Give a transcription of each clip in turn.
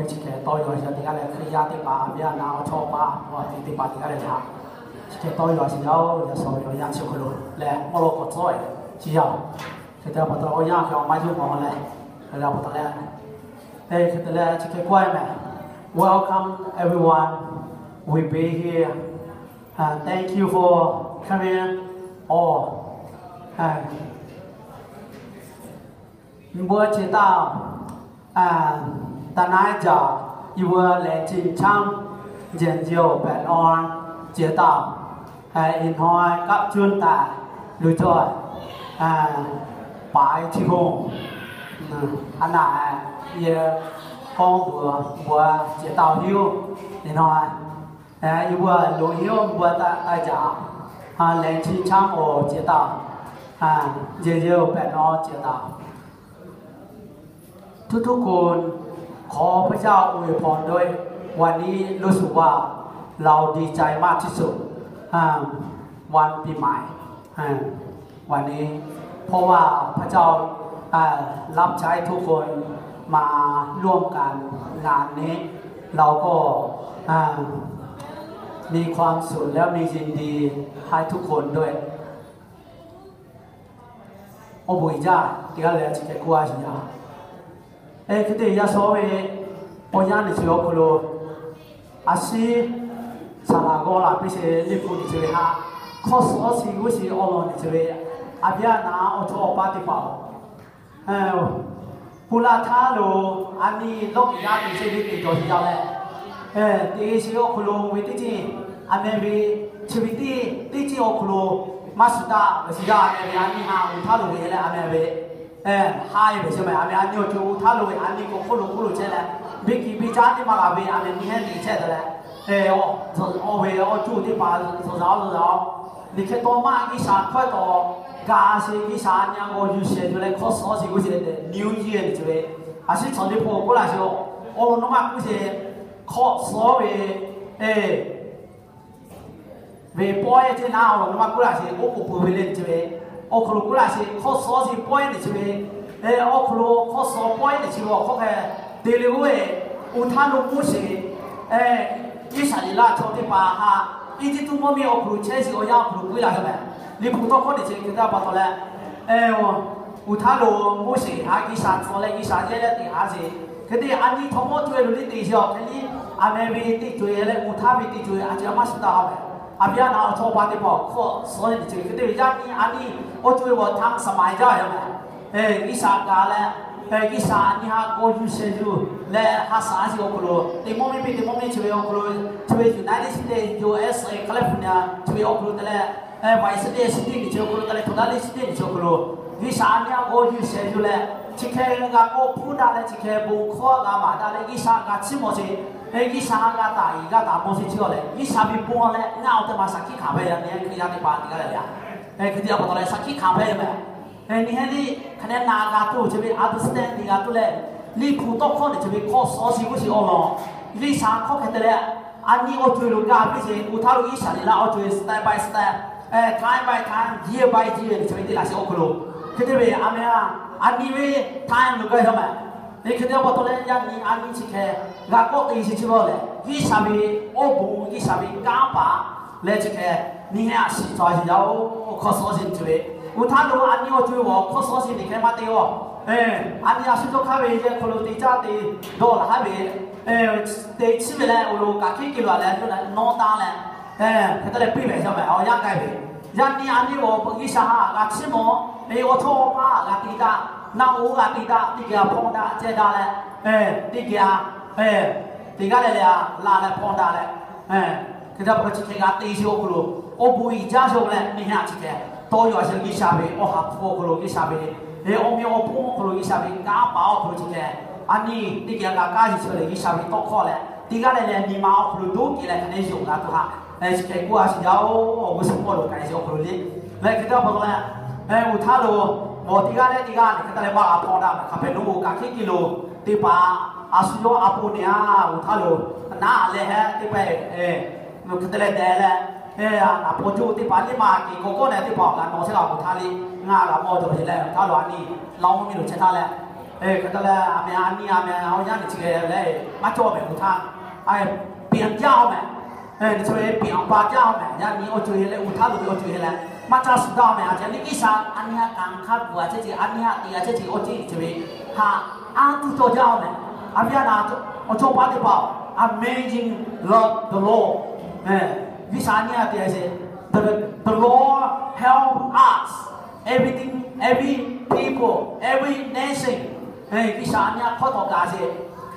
Chi hk'e tawˇ yaw sheˍ teˇ g'aˇ leh, Hkriꞈ yaˇ teˇ hpaˍ, a viˉ a naˍ awˬ chawˇ awˬ paˇ awˬ teˇ hpaˍ teˇ g'aˇ leh htaꞈ chi hk'e tawˇ yaw sheˍ yaˇ-oˬ. Yaꞈ shawˍ ve awˬ yanˇ chi hk'aw lo leh mawˇ lawˇ k'awꞈ tcuhˉ-e chi yaˇ-oˬ. Hk'e te pa taw, awˬ yanˇ hk'e awˬ maˇ yawˇ mawˬ leh, hk'e te pa taw leh, hk'e te leh chi hk'e k'oˆ-e mehˍ. Welcome everyone. We be here. Thank you for coming all. Nyi bawˇ ceh taˇ, Tanaˇ jaˍ, iˉ vuiˬ lehˬ Chin Cham, Jen Jio pehꞈ naw ceh taˇ, iˉ hnawˇ kaˆ cuˇ taˍ, luˬ cawˇ, paˍ chi hk'oˆ, a naˍ, yehˬ k'awˇ bvuhˬ bvuhˬ ceh taˇ hiˉ-oˬ, iˉ hnawˇ, iˉ vuiˬ loꞈ hiˉ-oˬ, vuiˬ taˇ jaˇ, lehˬ Chin Cham awˬ ceh taˇ, Jen Jio pehꞈ naw ceh taˇ ทุกๆคน ขอพระเจ้าอวยพรด้วย วันนี้รู้สึกว่าเราดีใจมากที่สุด วันปีใหม่ วันนี้ เพราะว่าพระเจ้าอ่ารับใช้ทุกคนมาร่วมกันงานนี้ เราก็อ่ามีความสุขแล้วมียินดีให้ทุกคนด้วย Awˬ bon uiˍ jaˇ teˇ g'aˇ leh chi hk'e k'oˆ a shiˍ yaˇ. Hk'e te yaˇ shawˉ ve awˬ yanˇ nehˬ chi ve awˬ hk'aw lo, a shiˉ saˍ laˍ g'awˇ laˬ piˇ sheˍ liꞈ hpu nehˬ chi ve htaꞈ hk'awˇ suhˍ awˬ shiˍ g'uˇ shiˍ awˬ lawn nehˬ chi ve, a viˉ a naˍ awˬ chawˇ awˬ paˇ teˇ hpaˍ-oˬ, Pu laˇ htaˇ lo a nyi lawˇ kiꞈ yaˇ teˇ sheˍ ve teˇ cawˬ shiˍ yaˇ leh, teˇ sheˍ awˬ hk'aw lo ve teˇ ceuˬ, a meh ve chi ve teˇ teˇ ceuˬ awˬ hk'aw lo maˇ shuˍ taˆ ve shiˍ yaˇ, a meh ve a nyi ha uˬ htaˇ lo ve leh a meh ve ha e ve shiˍ meh, a meh a nyi awˬ ceuˬ uˬ htaˇ lo ve a nyi k'awꞈ hk'oˆ lo hk'oˆ lo chehˇ leh, biˇ kiꞈ biˇ caˉ teˇ maˇ g'a ve a meh nyi heˉ nyi chehˇ te leh, awˬ ve awˬ ceuˬ teˇ hpaˍ zuhˬ zaꞈ-oˬ zuhˬ zaꞈ-oˬ, liꞈ hk'e taw maˇ G'uiˬsha hkawehˉ taw ga sheˍ, G'uiˬsha a nyi a g'aw yuˬ shehˍ yuˬ leh hk'awˇ suhˍ awˬ shiˍ g'uˇ shiˍ nehˬ New Year nehˬ chi ve, a shiˉ chaw liꞈ hpu k'oˆ laˇ sheˍ-oˬ, awˬ lawn naw maˇ k'oˆ sheˍ, hk'awˇ suhˍ ve ve pawehˇ ceh naˉ awˬ lawn naw maˇ k'oˆ laˇ sheˍ, oˉ k'oˍ peuˬ ve le nehˬ chi ve, awˬ hk'aw lo k'oˆ laˇ sheˍ, hk'awˇ suhˍ awˬ shiˍ pawehˇ nehˬ chi ve, awˬ hk'aw lo hk'awˇ suhˍ pawehˇ nehˬ chi ve awˬ hk'awˇ hk'e te le g'oˇ ve, uˬ htaˇ lo Moˉseˍ Iˉsaˍreˍlaˆ chaw teˇ hpaˍ htaꞈ Eˇjiˇtuꞈ mvuhˇmiˬ awˬ hk'aw lo chehˇ sheˍ awˬ yanˇ awˬ hk'aw lo k'oˆ laˇ sheˍ meh. Liꞈ hpu tawˇ hkawˇ nehˬ chi hk'e te pa taw leh, uˬ htaˇ lo Moˉseˍ htaꞈ G'uiˬsha tcuh leh G'uiˬsha yehˇ leh teꞈ haˉ sheˍ. Hk'e te a nyi htaw mawˇ co-e lo liˇ te sheˍ-oˬ, hk'e liˇ a meh ve teˇ co-e leh uˬ htaˇ ve teˇ co-e a ciˉ maˇ shuˍ taˇ ha meh. A viˉ a naˍ awˬ chawˇ awˬ paˇ teˇ hpaˍ awˬ hk'awˇ suhˍ nehˬ chi hk'e te ve yaˇ nyi a nyi awˬ co-e g'awˬ htaˇ saˍ maˍ jaˇ ve meh. G'uiˬsha ga leh, G'uiˬsha a nyi ha g'aw yuˬ shehˍ yuˬ leh ha saˍ a shiˍ awˬ hk'aw lo, teˇ mvuhˇmiˬ piˇ teˇ mvuhˇmiˬ chi ve awˬ hk'aw lo, chi ve United States, U S A, California chi ve awˬ hk'aw lo te leh, Vice City chi ve awˬ hk'aw lo te leh, Tawˇdaˍliˆ City chi awˬ hk'aw lo, G'uiˬsha a nyi ha g'aw yuˬ shehˍ yuˬ leh, chi hk'e g'a k'awꞈ hpuˇ daꞈ leh, chi hk'e bon hkawˇ g'a maˍ daꞈ leh, G'uiˬsha g'a chiˇ mawˬ sheˍ. G'uiˬsha g'a taˍ iˍ g'a taˍ mawˬ sheˍ chi awˬ leh, G'uiˬsha ve bon leh ngaˬ awˬ teˇ ma shaˍ hkiˆ hkanˍ hpehꞈ yaˇ nyi Hkriꞈ yaˇ teˇ hpaˍ teˇ g'aˇ leh yaˇ. Hk'e te pa taw leh shaˍ hkiˆ hkanˍ hpehꞈ ve meh. Nyi heˆ liˇ hk'aˬ nehˬ naˍ g'a tuˬ chi ve understand teˇ g'a tuˬ leh, liꞈ hpu tawˇ hkawˇ nehˬ chi ve hk'awˇ suhˍ awˬ shiˍ g'uˇ shiˍ awˬ lawn, G'uiˬsha hkawˇ hk'e te leh, a nyi awˬ co-e lo gaˇ piˇ sheˍ, uˬ htaˇ lo Iˉsaˍreˍlaˆ awˬ co-e step by step, time by time, year by year nehˬ chi ve teˇ laꞈ shiˍ awˬ hk'aw lo, hk'e te ve a meh a, a nyi ve time lo gaˇ yaˇ meh. Hk'e te pa taw leh yaˇ nyi a nyi chi hk'e g'a kawˆ te sheˍ chi ve leh, G'uiˬsha ve awˬ bon, G'uiˬsha ve kanˉ paˍ leh chi hk'e nyi heˆ a shiˍ tcuh a shiˍ yaˇ-oˬ, hk'awˇ suhˍ awˬ shiˍ chi ve. Uˬ htaˇ lo a nyi awˬ co-e awˬ hk'awˇ suhˍ awˬ shiˍ nehˬ hk'e maˇ te-oˬ. A nyi a shu cawˇ hk'aˇ ve yehˬ hk'aw lo teˇ caˇ te dawˇ laˬ haˉ ve, te chiˇ ve leh awˬ lo kaꞈ hkiˉ kiˬ lo a leh nawˇ taˇ leh, hk'e te leh piˇ ve yaˇ meh awˬ yanˇ k'ai ve. Yaˇ nyi a nyi awˬ G'uiˬsha htaꞈ g'a chiˇ mawˬ, awˬ chawˇ awˬ paˇ g'a te daꞈ, naˆ hoꞈ g'a te daꞈ, teˇ geh a hpawˇ daꞈ ceh daꞈ leh, teˇ geh a, teˇ g'aˇ leh leh a la leh hpawˇ daꞈ leh, hk'e te pa taw chi hk'e g'a te sheˍ awˬ hk'aw lo, awˬ bon uiˍ jaˇ sheˍ leh nyi heˆ a chi hk'e tawˇ yaw a sheˍ G'uiˬsha ve awˬ ha hpu awˬ hk'aw lo G'uiˬsha ve, awˬ meh awˬ hpon awˬ hk'aw lo G'uiˬsha ve kanˉ paˍ awˬ hk'aw lo chi hk'e, a nyi teˇ geh g'a kaˇ sheˍ chi leh G'uiˬsha ve tawˇ hkawˇ leh teˇ g'aˇ leh leh nyi ma awˬ hk'aw lo doˇ kehˬ leh hk'aˬ nehˬ yonˍ g'a tuˬ htaꞈ chi hk'e k'oˆ a shiˍ yaˇ-oˬ, awˬ g'uˇ suhˍ Pawˇluꞈ k'ai sheˍ awˬ hk'aw lo le. Leh hk'e te pa taw leh, uˬ htaˇ lo mawˬ teˇ g'aˇ leh teˇ g'aˇ lehˬ hk'e te leh baˆ a hpawˇ daꞈ meh hk'a pehꞈ nawˇ-oˬ kaꞈ hkiˉ kiˬ lo, teˇ hpaˍ a shu yawˇ a po nehˬ a uˬ htaˇ lo naˉ leh hehˉ teˇ hpaˍ hk'e te leh dehˬ leh, naˍ paw juˇ teˇ hpaˍ liˇ ma kehˬ k'awꞈ k'awꞈ nehˬ teˇ hpaˍ awˬ kaꞈ nawˬ chehˇ la awˬ htaˇ le, ngaˬ g'a mawˬ cawˬ sheˍ leh uˬ htaˇ lo a nyi Laˇ oˇ miˇ lo chehˇ htaˇ leh Hk'e te leh, a meh a nyi a meh awˬ yanˇ chi leh maˇ cawˇ mehˍ, uˬ htaˇ, a, pianˍ jaˇ-oˬ mehˍ. Chi ve pianˍ pa jaˇ-oˬ mehˍ. Yaꞈ nyi awˬ ceuˬ leh uˬ htaˇ lo ve awˬ ceuˬ leh maˇ caˇ suhˍ daˇ-oˬ mehˍ. A ceh leh G'uiˬsha a nyi a kanˍ hk'a gu a chehˇ ce, a nyi a te a chehˇ ce awˬ ceuˬ chi ve htaꞈ anˇ tuˬ cawˇ jaˇ-oˬ mehˍ. A viˉ a naˍ, awˬ chawˇ paˆ teˇ hpaˍ, amazing love the Lord. G'uiˬsha a nyi a te a ce, the Lord help us, everything, every people, every nation. G'uiˬsha a nyi a hk'awˇ tawˍ gaˬ ce.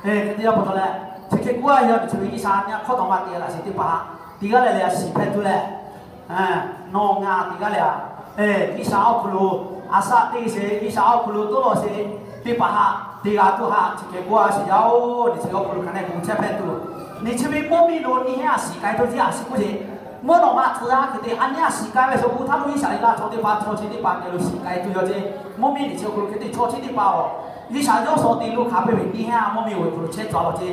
Hk'e te yaˇ pa taw leh, chi hk'e k'oˆ a yaˇ miˬ chi ve G'uiˬsha a nyi a hk'awˇ tawˍ maˇ te laꞈ sheˍ teˇ hpaˍ, teˇ g'aˇ leh leh a shiˍ hpehꞈ tuˬ leh, nawˬ ngaˬ teˇ g'aˇ leh a, G'uiˬsha awˬ hk'aw lo a shaꞈ teˇ sheˍ, G'uiˬsha awˬ hk'aw lo toˉ lawˬ sheˍ teˇ hpaˍ haꞈ teˇ g'a tuˬ haꞈ chi hk'e k'oˆ a shiˍ yaˇ-oˬ. Chi ve awˬ hk'aw lo hk'aˬ nehˬ k'o chehˇ hpehꞈ tuˬ, nyi chi ve mvuhˇ miˬ lo nyi heˆ a shiˍ k'ai tuˬ ce a shiˍ k'oˆ ce. Mvuhˇ naw ma tcuh yaˇ hk'e te a nyi a shiˍ k'ai ve sho k'o, htaˇ lo G'uiˬsha leh laˇ chaw teˇ hpaˍ chaw chi teˇ hpaˍ kehˬ lo shiˍ k'ai tuˬ yaˇ ce. Mvuhˇ miˬ nyi chi awˬ hk'aw lo hk'e te chaw chi teˇ hpaˍ awˬ, G'uiˬsha yawˇ shawˍ te lo hk'aˬ hpehꞈ ve nyi heˆ a mvuhˇ miˬ awˬ hk'aw lo chehˇ cawˬ law ce.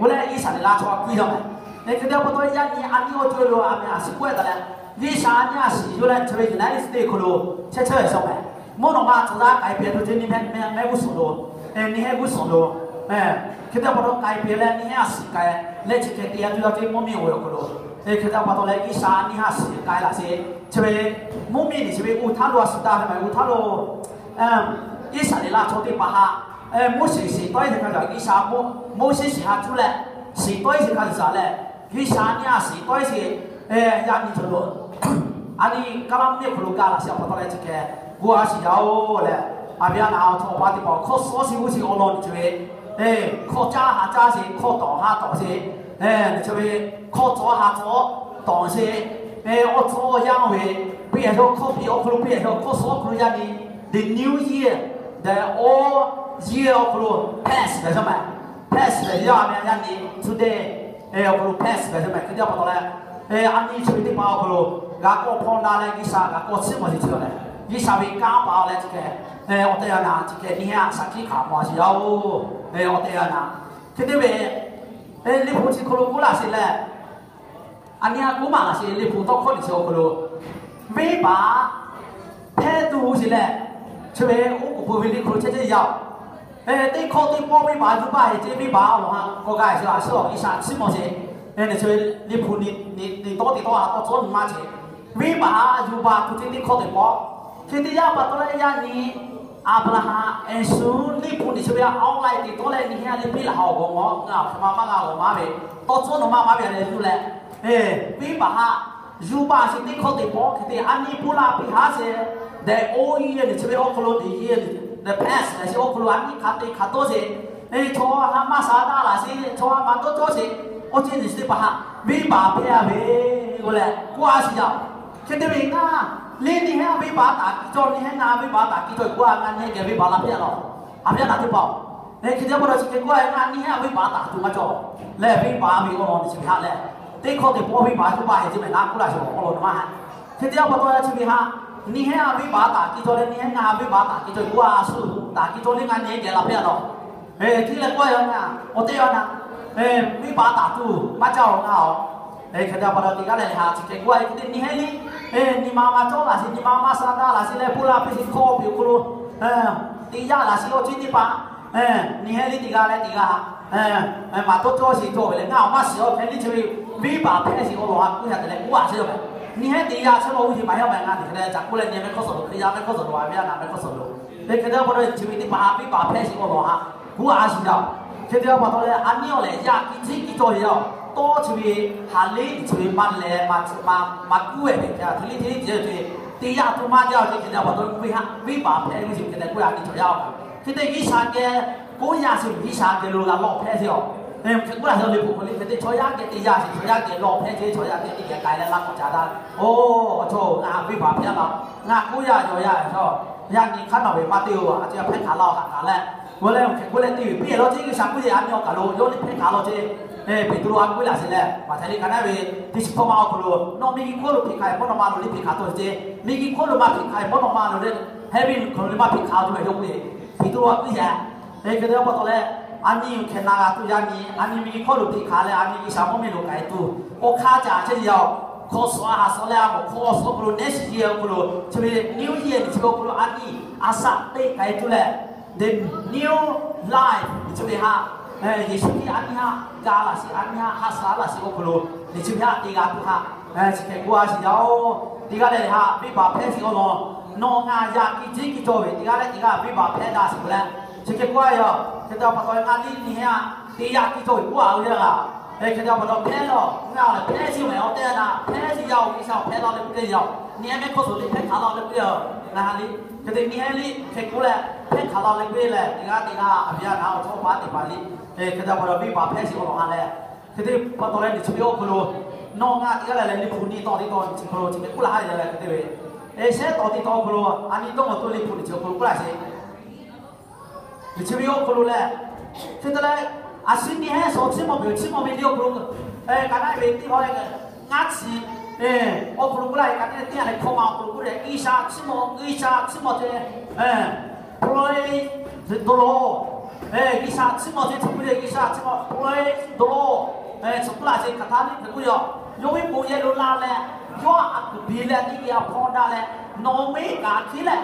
Oˇ leh G'uiˬsha leh laˇ chaw a k'oˆ yaˇ mehˍ. Hk'e te pa taw yaˇ nyi a nyi awˬ ceuˬ lo a meh a shiˍ k'oˆ e taˍ leh, G'uiˬsha a nyi a shiˍ yawˇ leh chi ve United States hk'aw lo chehˇ chehˇ ve shawˍ mehˍ. Mvuhˇ naw ma tcuh yaˇ k'ai pehꞈ tuˬ ce nyi mehˆ g'uˇ suhˍ lo, nyi heˆ g'uˇ suhˍ lo, hk'e te pa taw k'ai pehꞈ leh nyi heˆ a shiˍ k'ai leh chi hk'e te a tuˬ yaˇ ce mvuhˇ miˬ awˬ hk'aw lo. Hk'e te pa taw leh G'uiˬsha a nyi a shiˍ k'ai laꞈ sheˍ. Chi ve mvuhˇ miˬ nyi chi ve uˬ htaˇ lo a shiˍ daꞈ ve maˬ uˬ htaˇ lo Iˉsaˍreˍlaˆ chaw teˇ hpaˍ haꞈ, Moˉseˍ shiˍ tawˆ e sheˍ hk'a gaˬ G'uiˬsha, Moˉseˍ shiˍ haꞈ cuˇ leh shiˍ tawˆ e sheˍ hk'a gaˬ leh, G'uiˬsha a nyi a shiˍ tawˆ e sheˍ, yaˇ nyi cawˬ lo, a nyi kaˇ laˇ mehˆ hk'aw lo gaˇ laꞈ sheˍ a pa taw leh chi hk'e k'oˆ a shiˍ yaˇ-oˬ leh, a viˉ a naˍ awˬ chaw pa teˇ hpaˍ hkawˇ suh shiˍ g'uˇ shiˍ awˬ lawn chi ve, hkawˇ caˇ ha caˇ sheˍ, hkawˇ tawˍ ha tawˍ sheˍ, chi ve hkawˇ tawˍ ha tawˍ tawˍ sheˍ, awˬ tcuhˉ awˬ yanˇ ve, piˇ a yawˇ hkawˇ piˇ awˬ hk'aw lo piˇ a yawˇ hkawˇ suh awˬ hk'aw lo yaˇ nyi, the new year, the old year awˬ hk'aw lo pass ve yaˇ mehˍ. Pass ve yaˇ a meh yaˇ nyi today awˬ hk'aw lo pass ve yaˇ mehˍ. Hk'e te pa taw leh, a nyi chi ve teˇ hpaˍ awˬ hk'aw lo g'a kawˆ hpawˇ la leh G'uiˬsha g'a kawˆ chiˇ mawˬ sheˍ chi leh, G'uiˬsha ve kanˉ paˍ leh chi hk'e, awˬ tehˬ awˬ na chi hk'e nyi a shaˍ hkiˆ hk'aˬ mawˬ a shiˍ yaˇ-oˬ. Awˬ tehˬ awˬ na hk'e te ve, Liꞈ hpu chi hk'aw lo k'oˆ laˇ sheˍ leh, a nyi a k'oˆ maˍ laꞈ sheˍ Liꞈ hpu tawˇ hkawˇ nyi chi awˬ hk'aw lo, venˇbaˆ hpehˇ tuˬ sheˍ leh, chi ve oˉ k'oˍ pui ve Liꞈ hpu chehˇ chehˇ yaˇ-oˬ. Teˇ hkawˇ teˇ pawˆ venˇbaˆ yuˬ baˇ heˍ ce, venˇbaˆ awˬ lawn ha k'awꞈ g'a sheˍ a shiˍ awˬ G'uiˬsha chiˇ mawˬ sheˍ. Chi ve Liꞈ hpu nyi tawˇ teˇ tawˇ ha tawˇ tcuhˉ nyi maˇ ce, venˇbaˆ yuˬ baˬ tuˬ ce teˇ hkawˇ teˇ pawˆ. Hk'e te yaˇ pa taw leh yaˇ nyi Aˍbraˍhanˍ, Eˍsuˆ, Liꞈ hpu nyi chi ve awˬ laꞈ teꞈ tawˆ leh nyi heˆ a liˇ piˇ laˬ ha awˬ g'awˬ mawˬ ngaˬ awˬ hk'e ma maˇ g'a g'awˬ maˇ ve, tawˇ tcuhˉ nawˬ maˇ maˇ ve a leh yuˬ leh, venˇbaˆ haꞈ yuˬ baˬ sheˍ teˇ hkawˇ teˇ pawˆ hk'e te a nyi puˇ laˇ piˇ haˉ sheˍ. The old year nyi chi ve awˬ hk'aw lo the year nyi, the past leh chi awˬ hk'aw lo a nyi hk'a te hk'a tawˇ sheˍ. Chaw ha maˇ sha daˇ laꞈ sheˍ, chaw ha maˇ dawˇ cawˇ sheˍ. Awˬ ceuˬ nyi chi teˇ hpaˍ haꞈ venˇbaˆ hpehˇ a ve k'oˆ leh k'oˆ a shiˍ yaˇ. Hk'e te ve ngaˬ le nyi heˆ a venˇbaˆ taˍ kiˇ cawˇ, nyi heˆ ngaˬ venˇbaˆ taˍ kiˇ cawˇ k'oˆ a, ngaˬ nyi heˆ geh venˇbaˆ la hpehˇ a law. A viˉ a naˍ teˇ hpaˍ-oˬ, hk'e te pa taw chi hk'e k'oˆ a, ngaˬ nyi heˆ a venˇbaˆ taˍ tuˬ maˇ cawˇ leh venˇbaˆ ve awˬ lawn chi ve haꞈ leh, teˇ hkawˇ teˇ pawˆ venˇbaˆ tuˬ baˬ heˍ ce mehˍ naˉ k'oˆ laˇ sheˍ awˬ lawn maˇ heˆ. Hk'e te pa taw chi ve haꞈ, nyi heˆ a venˇbaˆ taˍ kiˇ cawˇ leh nyi heˆ ngaˬ venˇbaˆ taˍ kiˇ cawˇ k'oˆ a, suh taˍ kiˇ cawˇ le ngaˬ nyi heˆ geh la hpehˇ a law. Hk'e te leh k'oˆ a yaˇ ngaˬ awˬ tehˬ awˬ na venˇbaˆ taˍ tuˬ maˇ caˇ-oˬ ngaˬ-oˬ. Hk'e te pa taw teˇ g'aˇ leh le haꞈ chi hk'e k'oˆ a, hk'e te nyi heˆ le, nyi ma maˇ cawˇ laꞈ sheˍ, nyi ma maˇ sha daˇ laꞈ sheˍ leh puˇ laˇ piˇ sheˍ hkawˇ piˇ awˬ hk'aw lo, teˇ yanˇ laꞈ sheˍ awˬ ceuˬ teˇ hpaˍ nyi heˆ le teˇ g'aˇ leh teˇ g'aˇ maˇ dawˇ cawˇ sheˍ cawˇ ve leh ngaˬ awˬ maˇ shiˍ awˬ hk'e le chi ve venˇbaˆ hpehˇ sheˍ awˬ lawn ha k'oˆ yaˇ te leh k'oˆ a sheˍ yoˬ mehˍ. Nyi heˆ teˇ yanˇ chi lawˬ g'uˇ yeˬ maˇ heˆ mehˍ, ngaˬ teˇ hk'e leh ca k'oˆ leh nyi mehˆ hkawˇ suhˍ lo, Hkriꞈ yaˇ mehˆ hkawˇ suhˍ lo, a viˉ a naˍ mehˆ hkawˇ suhˍ lo, hk'e te pa taw chi ve teˇ hpaˍ haꞈ venˇbaˆ hpehˇ sheˍ awˬ lawn ha k'oˆ a shiˍ yaˇ. Hk'e te pa taw leh a nyi awˬ lehˬ yaˇ kiˇ ciˉ kiˇ cawˇ ve yaˇ-oˬ, tawˇ chi ve haꞈ le nyi chi ve maˇ leh maˇ kuˉ ve hk'e te le te le te teˇ yanˇ tuˬ maˇ jaˇ ve hk'e te pa taw venˇbaˆ hpehˇ ve chi hk'e te k'oˆ a nyi cawˬ yaˇ-oˬ. Hk'e te G'uiˬsha geh k'oˆ yaˇ sheˍ, G'uiˬsha geh lo g'a lawˬ hpehˇ sheˍ-oˬ. Hk'e k'oˆ laˇ sheˍ le hpu k'o le hk'e te chaw yaˇ geh teˇ yanˇ sheˍ, chaw yaˇ geh lawˬ hpehˇ sheˍ, chaw yaˇ geh teˇ geh k'ai leh laˇ k'awꞈ ca daˇ. Oˇ, chaw ngaˬ venˇbaˆ hpehˇ laˇ, ngaˬ k'oˆ yaˇ yaw yaˇ chaw yaˇ nyi hk'aˇ nawˬ ve maˇ te-oˬ, a ceh hpehˇ hkanˍ laˇ-oˬ haꞈ kaꞈ leh, g'aw leh hk'e k'oˆ leh teˇ ve piˇ law ceˇ, G'uiˬsha k'oˆ ve a nyi awˬ kaˬ lo yawˇ le hpehˇ hkanˍ law ceˇ. Peˍtruˆ a k'oˆ laˇ sheˍ leh, Maꞈhtehˍ liꞈ ka naˉ ve teˇ chi hpawˇ ma awˬ hk'aw lo, nawˬ miˬguiˬ hk'oˆ lo hpiꞈ hkanˍ ve mvuhˇ naw ma lo le hpiꞈ hkanˍ tawˆ ceˇ, miˬguiˬ hk'oˆ lo maˇ hpiꞈ hkanˍ ve mvuhˇ naw ma lo le, heaven hk'aw lo le maˇ hpiꞈ hkanˍ tuˬ ve yoˬ k'oˆ ve, Peˍtruˆ a k'oˆ yaˇ. Hk'e te pa taw leh, a nyi hk'e na g'a tuˬ yaˇ nyi, a nyi miˬguiˬ hk'oˆ lo hpiꞈ hkanˍ leh a nyi G'uiˬsha mvuhˇ miˬ lo k'ai tuˬ, awˬ hk'aˇ ca chehˇ yaˇ-oˬ. Hkawˇ suh a ha suh leh a mawˬ hkawˇ suh awˬ hk'aw lo next year awˬ hk'aw lo, chi ve new year nyi chi ve awˬ hk'aw lo a nyi a shaꞈ teˇ k'ai tuˬ leh The new life, liꞈ chi ve htaꞈ, Yeˍsuˆ Hkriꞈ a nyi htaꞈ ga laꞈ sheˍ, a nyi htaꞈ ha sha laꞈ sheˍ awˬ hk'aw lo liꞈ chi ve htaꞈ te g'a tuˬ htaꞈ chi hk'e k'oˆ a sheˍ yaˇ-oˬ. Teˇ g'aˇ leh htaꞈ venˇbaˆ hpehˇ sheˍ awˬ lawn, nawˬ ngaˬ yaꞈ ki jeˇ ki cawˬ ve teˇ g'aˇ leh teˇ g'aˇ venˇbaˆ hpehˇ daꞈ sheˍ k'o leh, chi hk'e k'oˆ a yaˇ. Hk'e te pa taw ngaˬ liˇ nyi htaꞈ te yaꞈ ki cawˬ ve k'oˆ a ve yaˇ. Hk'e te pa taw hpehˇ lawˬ, ngaˬ hpehˇ sheˍ ve awˬ tehˬ na hpehˇ sheˍ yaˇ-oˬ, G'uiˬsha hpehˇ la leh k'oˆ ve yoˬ. Nyi ehˉ mehˆ hk'oˆ suhˍ teˇ hpehˇ hk'aˬ la leh k'oˆ ve yoˬ. Ngaˬ ha liˇ hk'e te nyi ehˉ liˇ hk'e k'oˆ leh hpehˇ hk'aˬ la leh k'oˆ ve lehˬ, teˇ g'aˇ teˇ g'aˇ a viˉ a naˍ awˬ chawˇ paˍ teˇ hpaˍ liˇ, hk'e te pa taw venˇbaˆ hpehˇ sheˍ awˬ lawn ha leh, hk'e te pa taw leh liꞈ chi ve awˬ hk'aw lo nawˬ ngaˬ teˇ g'aˇ leh leh liꞈ hpu nyi tawˇ teˇ tawˇ chi hk'aw lo chi hk'e k'oˆ laˇ ha leh hk'e te ve, shehˉ tawˇ teˇ tawˇ awˬ hk'aw lo a nyi tawˇ maw to liꞈ hpu liꞈ chi awˬ hk'aw lo k'oˆ laˇ sheˍ. Liꞈ chi ve awˬ hk'aw lo lehˬ, hk'e te leh, a shu nyi ehˉ shawˍ chiˇ mvuh peuˬ chiˇ mvuh ve liꞈ awˬ hk'aw lo, kaꞈ naˆ ve teˇ hpaˍ leh ngaˇ chi awˬ hk'aw lo k'oˆ laˇ ve, kaꞈ teˇ teˇ a leh hkawˇ ma awˬ hk'aw lo k'oˆ leh, G'uiˬsha chiˇ mvuh, G'uiˬsha chiˇ mvuh ceh, praise the Lord, G'uiˬsha chiˇ mvuh ceh chi k'oˆ leh, G'uiˬsha chiˇ mvuh, praise the Lord, chi k'oˆ laˇ sheˍ. Hk'aˬ htaˇ liˇ hk'e k'oˆ yoˬ. Yawˇ ve bon yehˬ lo la leh, yawˇ a kuˬ piˍ leh teˇ geh a hpawˇ daꞈ leh, nawˬ meˇ kaꞈ hkiˉ leh,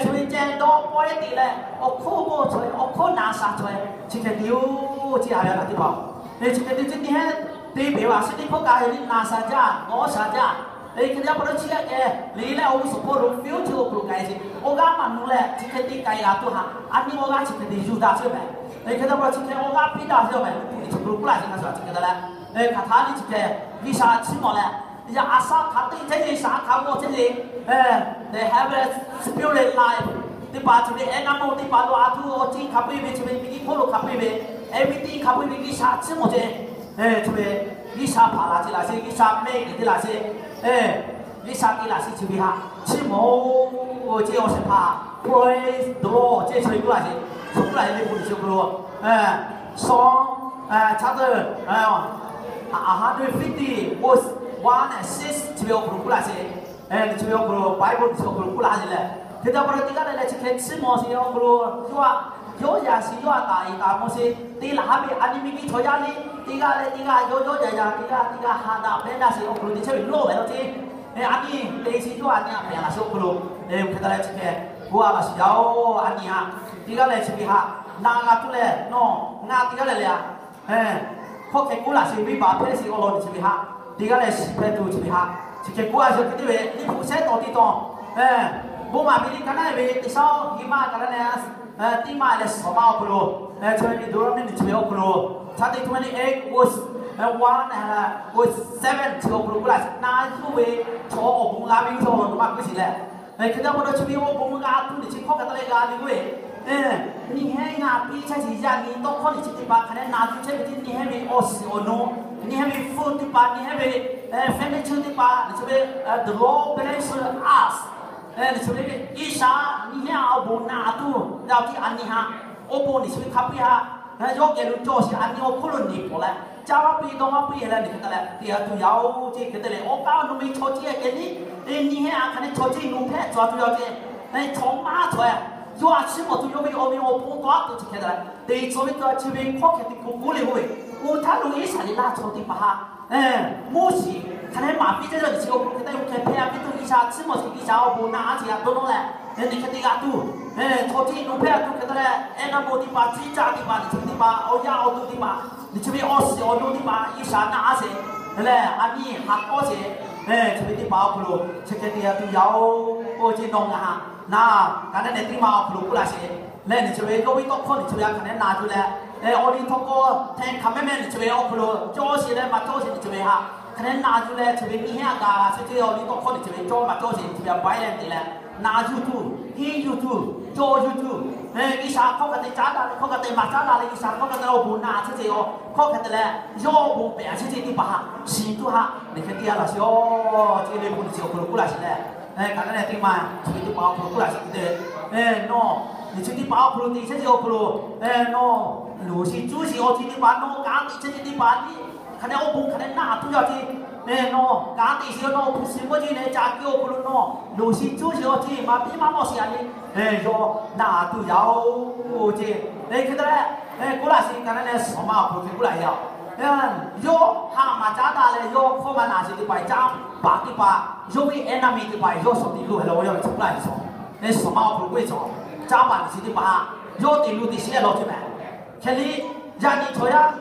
chi ve ceh dawˇ pawehˇ te leh awˬ hk'oˆ k'o chaw, awˬ hk'oˆ naˍ shaˍ chaw, chi hk'e te yoˬ. Chi a ve a taˍ teˇ hpaˍ, chi hk'e te chi nyi ehˉ te peuˬ ve a shu teˇ hkawˇ kaꞈ liˇ naˍ shaˍ jaˇ, nawˉ shaˍ jaˇ. Hk'e te pa taw chi a kehˬ le leh awˬ g'uˇ suhˍ hpawˇ lo fiˇ oˇ chi awˬ hk'aw lo k'ai sheˍ. Awˬ g'aˇ maˇ nu leh chi hk'e te k'ai g'a tuˬ htaꞈ a nyi awˬ g'aˇ chi hk'e te yuˬ daꞈ sheˍ mehˍ. Hk'e te pa taw chi hk'e awˬ g'aˇ piˇ daꞈ sheˍ mehˍ. Liꞈ hpu liꞈ chi hk'aw lo k'oˆ laˇ sheˍ, ngaˬ shu a chi hk'e te leh, hk'aˬ htaˇ liˇ chi hk'e G'uiˬsha chiˇ mvuh leh, yaꞈ a shaˉ hk'a teˇ chehˇ yeˇ shaˉ hk'a g'awˇ chehˇ yeˇ, the heaven spirit life teˇ hpaˍ chi ve eˉ naˇ mawˇ teˇ hpaˍ lo a htoꞈ awˬ ciˉ hk'a peu-eˬ ve chi ve miˬguiˬ hk'oˆ lo hk'a peu-eˬ ve, everything hk'a peu-eˬ ve G'uiˬsha chiˇ mvuh ceh, chi ve G'uiˬsha hpaˍ laˬ ce laˬ sheˍ, G'uiˬsha mehˆ g'uiˬ te laˬ sheˍ, G'uiˬsha te laˬ sheˍ chi ve htaꞈ chiˇ mvuh-oˬ ce awˬ shehˍ hpaˍ praise the Lord ce chi ve k'oˆ laˇ sheˍ. K'oˆ laˇ sheˍ liꞈ hpu liꞈ chi awˬ hk'aw lo, Psalm chapter a hundred fifty verse one and six chi ve awˬ hk'aw lo k'oˆ laˇ sheˍ. Chi ve awˬ hk'aw lo Bible chi awˬ hk'aw lo k'oˆ laˇ sheˍ leh, hk'e te pa taw teˇ g'aˇ leh leh chi hk'e chiˇ mvuh sheˍ awˬ hk'aw lo, yawˇ a, yawˇ yaꞈ sheˍ yawˇ a taˍ iˍ taˍ mvuh sheˍ te laˬ ha ve a nyi miˬguiˬ chaw yaˇ liˇ teˇ g'aˇ leh teˇ g'aˇ yawˇ yawˇ yaꞈ yaꞈ teˇ g'aˇ teˇ g'aˇ ha daꞈ pehˇ daꞈ sheˍ awˬ hk'aw lo teˇ chehˇ ve lawˇ ve law ce. A nyi te sheˍ yawˇ a nyi a pehˍ laˬ sheˍ awˬ hk'aw lo, hk'e te leh chi hk'e k'oˆ a laˇ sheˍ yaˇ-oˬ. A nyi htaꞈ teˇ g'aˇ leh chi ve htaꞈ na g'a tuˬ leh nawˬ ngaˬ teˇ g'aˇ leh leh a hkawˇ hk'e k'oˆ laˇ sheˍ, venˇbaˆ hpehˇ sheˍ awˬ lawn chi ve htaꞈ teˇ g'aˇ leh shiˍ hpehˇ tuˬ chi ve htaꞈ chi hk'e k'oˆ a sheˍ. Hk'e te ve liꞈ hpu shehˉ tawˇ teˇ tawˇ, bon maˍ ve liꞈ ka naˆ ve teˇ shaˉ hiˍ maˇ ka naˆ leh teˇ maˇ leh shawˍ maˇ awˬ hk'aw lo, chi ve Deuteronomy chi ve awˬ hk'aw lo, chapter twenty-eight verse one, verse seven chi awˬ hk'aw lo k'oˆ laˇ sheˍ. Na yuˬ ve chaw awˬ bon g'a ve chaw awˬ lawn maˇ k'oˆ sheˍ leh, hk'e te pa taw chi ve awˬ bon g'a tuˬ liꞈ chi hkawˇ hk'e te leh g'a ve k'oˆ ve, nyi hehˉ ngaˬ piˇ chehˇ sheˍ yaˇ nyi tawˇ hkawˇ liꞈ chi teˇ hpaˍ hk'a dehꞈ na yuˬ chehˇ ve teˇ nyi hehˉ ve awˬ shiˍ awˬ nu, nyi hehˉ ve food teˇ hpaˍ, nyi hehˉ ve furniture teˇ hpaˍ, chi ve the Lord bless us. Chi ve G'uiˬsha nyi hehˉ awˬ bon na tuˬ yaˇ tiˉ a nyi htaꞈ awˬ bon liꞈ chi ve hk'a piˇ htaꞈ yawˇ geh lo cawˬ sheˍ. A nyi awˬ hk'oˆ lo nyi pawˬ leh caˇ maˇ piˇ dawˇ maˇ piˇ leh liꞈ hk'e te leh te a tuˬ yaˇ-oˬ ce. Hk'e te leh awˬ kaˉ awˬ nu ve chaw ciˇ a kehˬ liˇ nyi hehˉ a hk'a dehꞈ chaw ciˇ nu hpehꞈ tcuh a tuˬ yaˇ ce. Chaw maˇ chaw yawˇ a chiˇ mvuh tuˬ yawˇ ve awˬ ve awˬ pon tawˇ a tuˬ chi hk'e te leh te tcuh ve tcuh chi ve hkawˇ hk'e te kuˬ k'oˆ le k'oˆ ve, oˇ htaˇ lo Iˉsaˍreˍlaˆ chaw teˇ hpaˍ htaꞈ Moˉseˍ hk'a dehꞈ maˍ piˇ jaˇ jaˇ ve chi awˬ hk'e te hk'e hpehꞈ a piˇ tuˬ G'uiˬsha chiˇ mvuh sheˍ G'uiˬsha awˬ bon na a sheˍ a dawˇ nawˇ leh, liꞈ hk'e te g'a tuˬ, chaw ciˇ nu hpehꞈ a tuˬ hk'e te leh, eˉ naˇ mawˇ teˇ hpaˍ, ciˇ caˆ teˇ hpaˍ, liꞈ chi teˇ hpaˍ, awˬ yaˇ awˬ duˬ teˇ hpaˍ, liꞈ chi ve awˬ shiˍ awˬ nu teˇ hpaˍ G'uiˬsha na a sheˍ leh a nyi ha k'awˇ sheˍ. Chi ve teˇ hpaˍ awˬ hk'aw lo chi hk'e te a tuˬ yaˇ-oˬ ce. Nawˬ ngaˬ htaꞈ na ka naˆ nehˬ teˇ ma awˬ hk'aw lo k'oˆ laˇ sheˍ leh, liꞈ chi ve yawˇ ve tawˇ hkawˇ liꞈ chi ve a hk'a dehꞈ na tuˬ leh, awˬ liˇ tawˇ hkawˇ htaꞈ hk'a mehˉ mehˉ liꞈ chi ve awˬ hk'aw lo cawˇ sheˍ leh maˇ cawˇ sheˍ liꞈ chi ve htaꞈ hk'a dehꞈ na tuˬ leh, chi ve nyi hehˉ a gaˬ la sheˍ ce awˬ liˇ tawˇ hkawˇ liꞈ chi ve cawˇ maˇ cawˇ sheˍ liꞈ chi ve a baiˉ leh te leh na yuˬ tuˬ, henˇ yuˬ tuˬ, cawˇ yuˬ tuˬ, G'uiˬsha hkawˇ hk'a te caˉ daꞈ leh hkawˇ hk'a te maˇ caˉ daꞈ leh G'uiˬsha hkawˇ hk'a te awˬ bon na chehˇ ce awˬ hkawˇ hk'e te leh, yawˇ awˬ bon pehꞈ a chehˇ ce teˇ hpaˍ htaꞈ shiˍ tuˬ htaꞈ liꞈ hk'e te a laˇ sheˍ-oˬ ce. Liꞈ hpu liꞈ chi awˬ hk'aw lo k'oˆ laˇ sheˍ leh, ka naˆ nehˬ teˇ ma chi ve teˇ hpaˍ awˬ hk'aw lo k'oˆ laˇ sheˍ te, nawˬ liꞈ chi teˇ hpaˍ awˬ hk'aw lo te chehˇ ce awˬ hk'aw lo, nawˬ loˍ sheˍ cuˇ sheˍ awˬ ceuˬ teˇ hpaˍ, nawˬ kanˉ te chehˇ ce teˇ hpaˍ liꞈ hk'a dehꞈ awˬ bon hk'a dehꞈ na tuˬ yaˇ ce. Nawˬ kanˉ te sheˍ nawˬ awˬ hpu shiˍ mawˇ jeˬ leh ca ke awˬ hk'aw lo nawˬ loˍ sheˍ cuˇ sheˍ awˬ ceuˬ maˇ biˇ maˇ mawˬ sheˍ a le, yawˇ na tuˬ yaˇ-oˬ ce. Hk'e te leh k'oˆ laˇ sheˍ ka naˆ leh shawˍ maˇ awˬ hk'aw lo hk'e k'oˆ laˇ yaˇ-oˬ. Yawˇ ha maˇ caˉ daꞈ leh yawˇ hkawˇ maˇ na sheˍ teˇ hpaˍ caˉ paˍ teˇ hpaˍ, yawˇ ve eˉ naˇ miˬ teˇ hpaˍ yawˇ shawˍ tiꞈ lo heh la awˬ yaˇ ve chi k'oˆ laˇ sheˍ. Shawˍ maˇ awˬ hk'aw lo k'oˆ ve chaw, caˉ paˍ teˇ hpaˍ yawˇ teꞈ lu teꞈ sheˍ leh law chehˇ mehˍ. Hk'e le, yaꞈ nyi chaw yaˇ